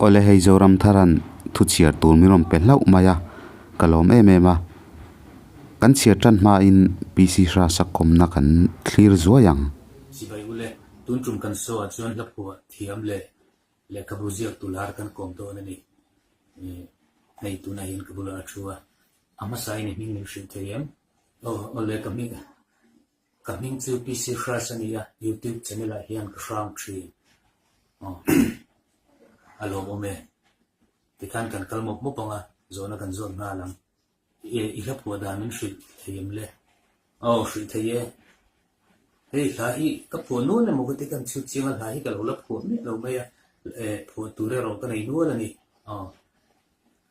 Awle hei Zoramtharan thu chhiar tur min rawn pe hlauh mai a, ka lawm em em a. Kan chhiar tan hmain PC Hrasa kawmna kan thlir zuai ang. Sipai ule, tun tum kan show ah chuan hla phuah thiam leh lehkhabu ziak tu lar kan kawm dawn a ni. Hei tunah hian ka bulah a thu a, a hmasa in i hming min hrilh thei em? Aw, awle ka hming Ka hming chu PC Hras a ni a, YouTube channel ah hian ka hrang thin. Aw, a lawmawm e. Tikhan kan kal mawp mawp ang a, zawhna kan zawt nghal ang. I i hla phuah dan min hrilh thei em le? Aw, hrilh thei e. Hei hla hi ka phuah nual emaw ka ti kan chhut chiang a, hla hi ka lo la phuah miah lo mai a, eh phuah tur erawh ka nei nual a ni. Aw,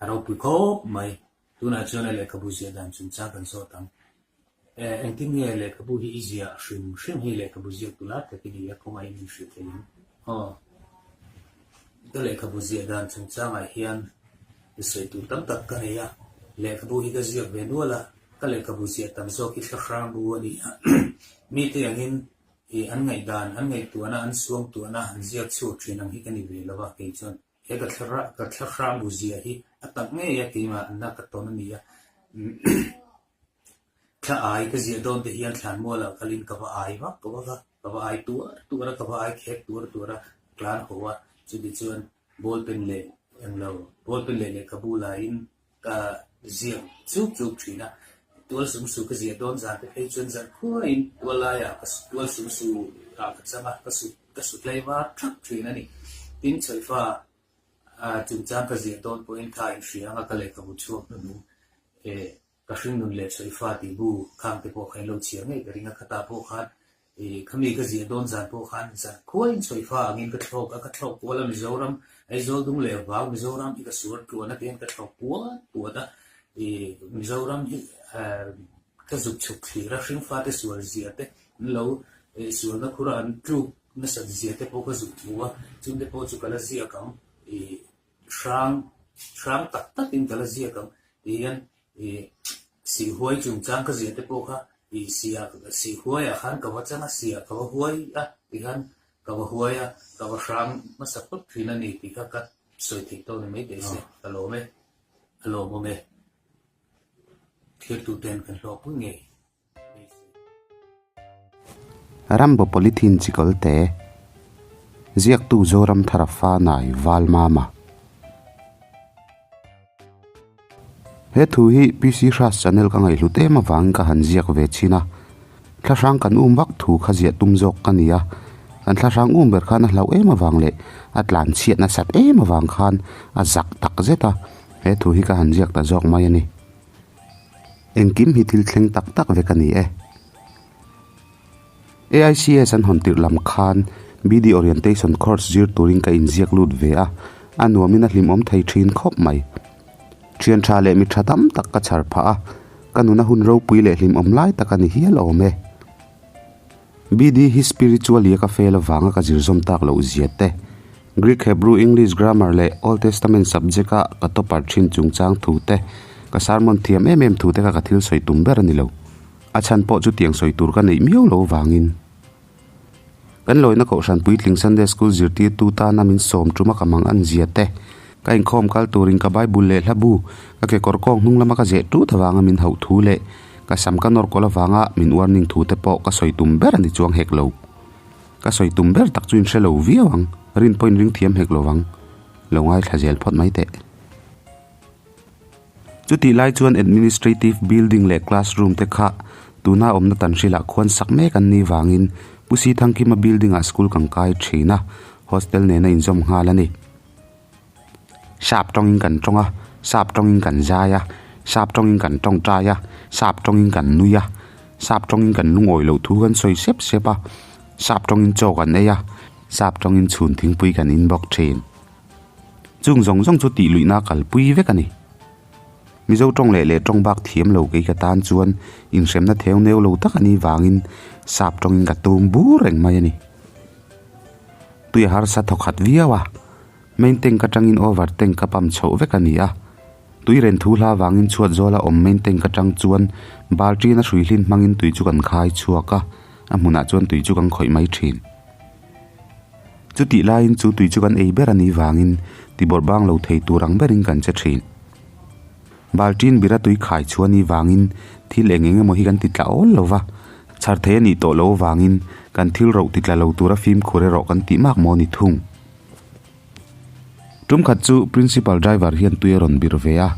a ropui khawp mai. Tunah chuan a lehkhabu ziah dan chungchang kan zawt ang. Eh, engtin nge lehkhabu hi i ziah hrim hrim hei lehkhabu ziak tu lai tak i ni a, kawngaihin min hrilh thei ang. Aw, ka lehkhabu ziah dan chungchangah hian sawi tur tam tak ka nei a, lehkhabu hi ka ziak ve nual a, ka lehkhabu ziah tam zawk hi thlahrang bu a ni a, mite angin ih an ngaihdan, an ngaihtuahna, an suangtuahna an ziak chhuak thin ang hi ka ni ve lo a, kei chuan He ka thla ka thla hrang bu zia hi a tak ngei a keimah anna ka tawn a ni a. Thla ai ka ziah dawn te hian thlanmual ah kalin ka va ai vak vak a, ka va ai tuar tuar a, ka va ai khek tuar tuar a, tlan haw a, chuti chuan ball pen leh englo ball pen leh lehkhabu laiin Ka ziak chuk chuk thin a, tual sum su ka ziah dawn zan te phei chuan zan khuaiin tual laiah ka tual sum su ah ka chang a, ka su ka su tlei var thak thin a ni. Tin, Chawihfa chungchang ka ziah dawn pawhin kha inhria anga ka lehkhabu chhuak hnuhnung eh ka hringnun leh Chawihfa tih bu khang te pawh kha in lo chhiar ngei ka ring a, khatah pawh khan I khami ka ziah dawn zan pawh khan zan khuaiin chhuaifa angin ka thlawk a, ka thlawk kual a Mizoram, Aizawl dung leh vau Mizoram hi ka suar tluan a tihian ka thlawk puat puat a, i Mizoram hi ka zuk chhuk thlir a, hringfate sual zia te an lo sualna khura an tluk nasat zia te pawh ka zuk hmu a, chungte pawh chu ka la ziak ang, i hrang hrang tak takin ka la ziak ang tihian I sihhuai chungchang ka ziah te pawh kha i sih sihhuai ah khan ka va chang a, sih ah ka va huai a tih khan ka va huai a, ka va hrang hmasa phawt thin a ni tih kha ka sawi theih tawk ni mai teh se, ka lawm e, a lawmawm e. Thirtu ten kan hlawhpui ngei. Rambo Polythene Chikawlte, Ziaktu Zoramthara Fanai Valmama. He thu hi PC Hras channel ka ngaihhlut em avangin ka han ziak ve chin a, thlahrang kan um vak thu kha ziah tum zawk ka ni a, kan thlahrang um ber khan a hlauh em avang leh a tlanchhiat nasat em avang khan a zak tak zet a, he thu hi ka han ziak ta zawk mai a ni. Engkim hi thil thleng tak tak vek a ni e. AICS an hawn tirh lam khan BD Orientation Course zir turin ka inziak lut ve a, a nuamin a hlimawm thei thin khawp mai. Thian tha leh mi tha tam tak ka chhar phah a, ka nuna hun ropui leh hlimawm lai tak a ni hial awm e. BD hi spiritually a ka fail avanga ka zir zawm tak loh zia te, Greek, Hebrew, English grammar leh Old Testament subject a ka topper thin chungchang thu te, ka sermon thiam em em thu te kha ka thil sawi tum ber a ni lo. A chhan pawh chutiang sawi tur ka neih miau lo vangin. Kan lawina Kohhran Puitling Sunday School zirtirtu tana min sawm tuma ka mang an zia te, ka inkhawm kal turin ka Bible leh hlabu ka kekawr kawng hnung lama ka zeh tut avanga min hauh thu leh Ka sam ka nawr kawlh avanga min warning thu te pawh ka sawi tum ber a ni chuang hek lo. Ka sawi tum ber tak chu in hre lo viau ang, rin pawhin ring thiam hek lo vang. Lo ngaithla zel phawt mai teh. Chutih lai chuan administrative building leh classroom te kha tuna awmna tan hrilah khuan sak mek an nih vangin Pu Sithangkima building ah school kan kai thin a, hostel nena inzawm nghal a ni. Sap tawngin kan tawng a, sap tawngin kan zai a, sap tawngin kan tawngtai a, sap tawngin kan nui a, sap tawngin kan lungawi loh thu kan sawi sep sep a, sap tawngin chaw kan ei a, sap tawngin chhun thingpui kan in bawk thin. Chung zawng zawng chu tih luihna kalpui vek a ni. Mizo tawng leh leh tawng bak thiam lo kei ka tan chuan inhremna theu neu lo tak a nih vangin sap tawngin ka tum bur reng mai a ni. Tui a harsa thawkhat viau a, main tank atangin over tank ka pump chhoh vek a ni a. Tui ren thu hla vangin chhuat zawla awm main tank atang chuan balṭin a hrui hlin hmangin tui chu kan khai chhuak a, a hmunah chuan tui chu kan khawih mai thin. Chutih laiin chu tui chu kan ei ber a nih vangin tibawrh bang lo thei tur ang berin kan che thin. Balṭin bira tui khai chhuah a nih vangin thil eng eng emaw hi kan ti tla awl lo va, chhar thei a nih tawh loh avangin kan thil roh ti tla lo tura fimkhur erawh kan tih mak maw ni thung. Tum khat chu Principal driver hian tui a rawn bir ve a,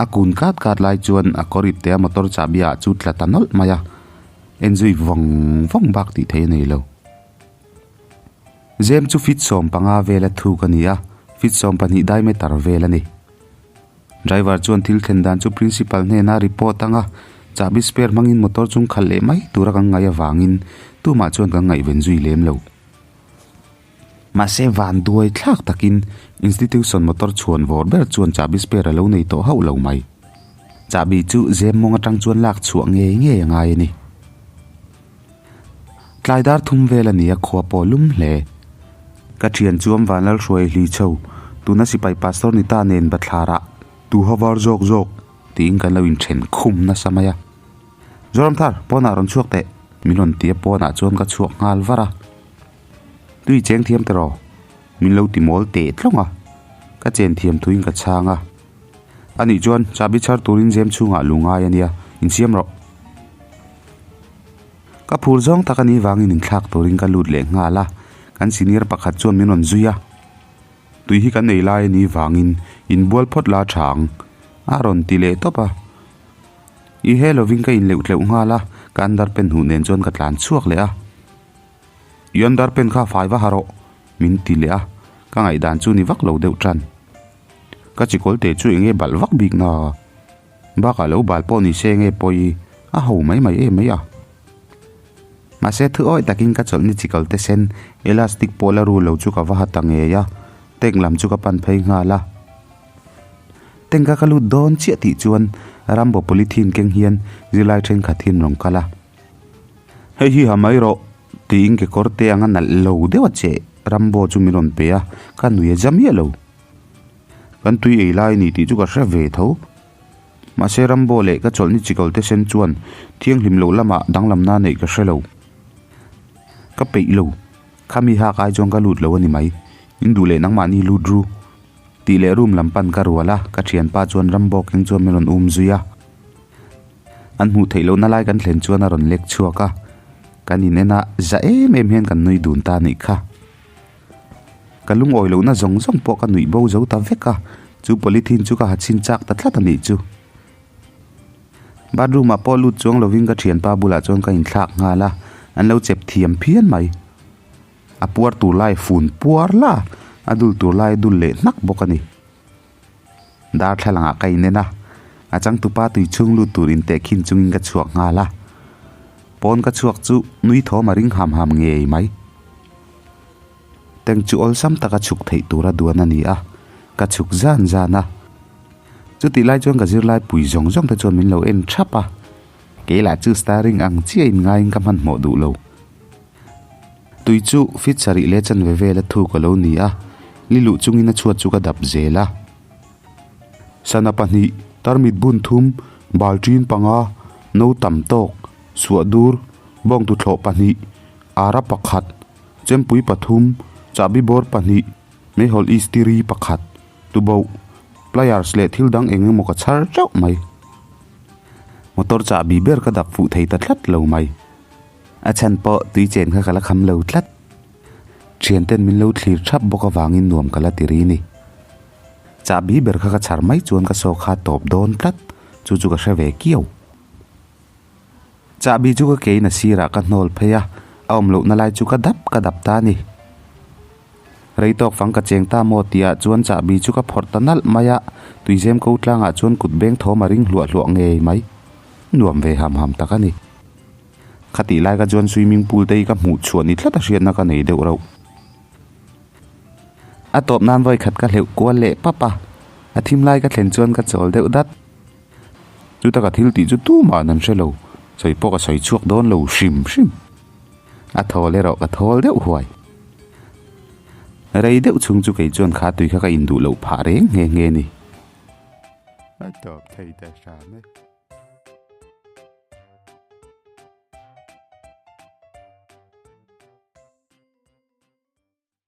a kun kat kat lai chuan a kawr ipte a motor chahbi ah chu tla ta nawlh mai a, enzui vawng vawng bak tih theih a nei lo. Zem chu feet 15 vela thuk a ni a, feet 12 diameter vel a ni. Driver chuan thil thlen dan chu Principal hnenah report anga chahbi spare hmangin motor chung khalh leh mai tura kan ngaih avangin tumah chuan kan ngaihven zui lem lo. Mahse van duai thlak takin institution motor chhuan vawr ber chuan chahbi spare a lo nei tawh hauh lo mai. Chahbi chu zem mawng atang chuan lak chhuah ngei ngei a ngai a ni. Tlai dar thum vel a ni a khua pawh lum hle. Ka thian chuam Vanlalhruai hli chho, tuna sipai pastor ni ta nen bathlarah tu ho var zawk zawk tiin kan lo inthen khum nasa mai a. Zoramthar, pawnah rawn chhuak teh, min rawn ti a pawnah chuan ka chhuak nghal var a. Tui cheng thiam teh rawh, min lo ti mawl teh tlawng a, ka chen thiam thuin ka chhang a. Anih chuan chahbi chhar turin zem chhungah lu ngai a nia, insiam rawh. Ka phur zawng tak a nih vangin inthlak turin ka lut leh nghal a, kan senior pakhat chuan min rawn zui a. Tui hi kan ei lai a nih vangin inbual phawt la tha ang, a rawn ti leh tawp a. I he lovin ka inleuh tleuh nghal a, ka underpant huh nen chuan ka tlan chhuak leh a. I underpant kha fai va ha rawh, min ti leh a, ka ngaihdan chu ni vak lo deuh tan. Ka chikawl te chu enge balh vak bik na? Bakah lo bal pawh ni se nge pawi a ho mai mai em mai a. Mahse thu awih takin ka chawlhni chikawl te sen elastic pawh la ru lo chu ka va ha ta ngei a, tank lam chu ka pan phei nghal a. Tank a ka lut dawn chiah tih chuan Rambo polythene keng hian zirlai thenkhat hi an rawn kal a. Hei hi ha mai rawh tiin kekawr te anga nalh lo deuh a che Rambo chu min rawn pe a, ka nui a za miah lo. Kan tui ei lai a ni tih chu ka hre ve tho. Mahse Rambo leh ka chawlhni chikawl te sen chuan thianghlim loh lamah danglamna neih ka hre lo. Ka peih lo. Khami hak ai chuan ka lut lo a ni mai. In duh leh nangmahni lut ru. Tih leh room lam pan ka rual a, ka thianpa chuan Rambo keng chuan min rawn um zui a. An hmuh theih lohna lai kan thlen chuan a rawn lek chhuak a, kan in en a, za em em hian kan nui dun ta a nih kha. Ka lungawi lohna zawng zawng pawh ka nuih bo zo ta vek a, chu polythene chu ka ha chhin chak ta tlat a nih chu. Bathroom ah pawh lut chuang lovin ka thianpa bulah chuan ka inthlak nghal a, an lo chep thiam phian mai. A puar tur lai fun puar la, a dul tur lai a dul leh hnak bawk a ni. Darthlalang ah ka inen a, a changtupa tui chhung lut tur inteh khin chungin ka chhuak nghal a. Pawn ka chhuak chu nui thawm a ring ham ham ngei mai. Tank chu awlsam taka chhuk theih tura duan a ni a, ka chhuk zan zan a. Chutih lai chuan ka zirlai pui zawng zawng te chuan min lo en thap a, kei lah chu starring ang chiah in ngaiin ka hmanhmawh duh lo. Tui chu feet sarih leh chanve vela thuk a lo ni a, li luh chungin a chhuat chu ka dap zel a. Sana pahnih, tarmit bun thum, balṭin panga, no tam tawk, suah dur, bawngtuthlawh pahnih, ara pakhat, chempui pathum, chahbi bawr pahnih, meihawl istiri pakhat, tuboh, pliers leh thil dang eng emaw ka chhar teuh mai. Motor chahbi ber ka dap fuh thei ta tlat lo mai. A chhan pawh tui chen kha ka la kham lo tlat. Thianten min lo thlir thap bawk avangin nuam ka la ti ri ni. Chahbi ber kha ka chhar mai chuan ka saw kha tawp dawn tlat, chu chu ka hre ve kiau. Chahbi chu ka kein a sirah ka hnawl phei a, a awm lohna lai chu ka dap ka dap ta a ni. Rei tawk fang ka cheng ta maw tihah chuan chahbi chu ka phawrh ta nalh mai a, tuizem ko tlangah chuan kut beng thawm a ring hluah hluah ngei mai. Nuam ve ham ham tak a ni. Khatih lai ka chuan swimming pool te hi ka hmuh chhuah ni tlat a hriatna ka nei deuh rauh. A tawp nan vawi khat ka hleuh kual leh pap a, a thim lai ka thlen chuan ka chawl deuh dat. Chuta ka thil tih chu tumah an hre lo, sawi pawh ka sawi chhuak dawn lo hrim hrim. A thawl erawh ka thawl deuh huai. Rei deuh chhung chu kei chuan kha tui kha ka induh loh phah reng nghe nghe ni. A tawp thei ta hram e.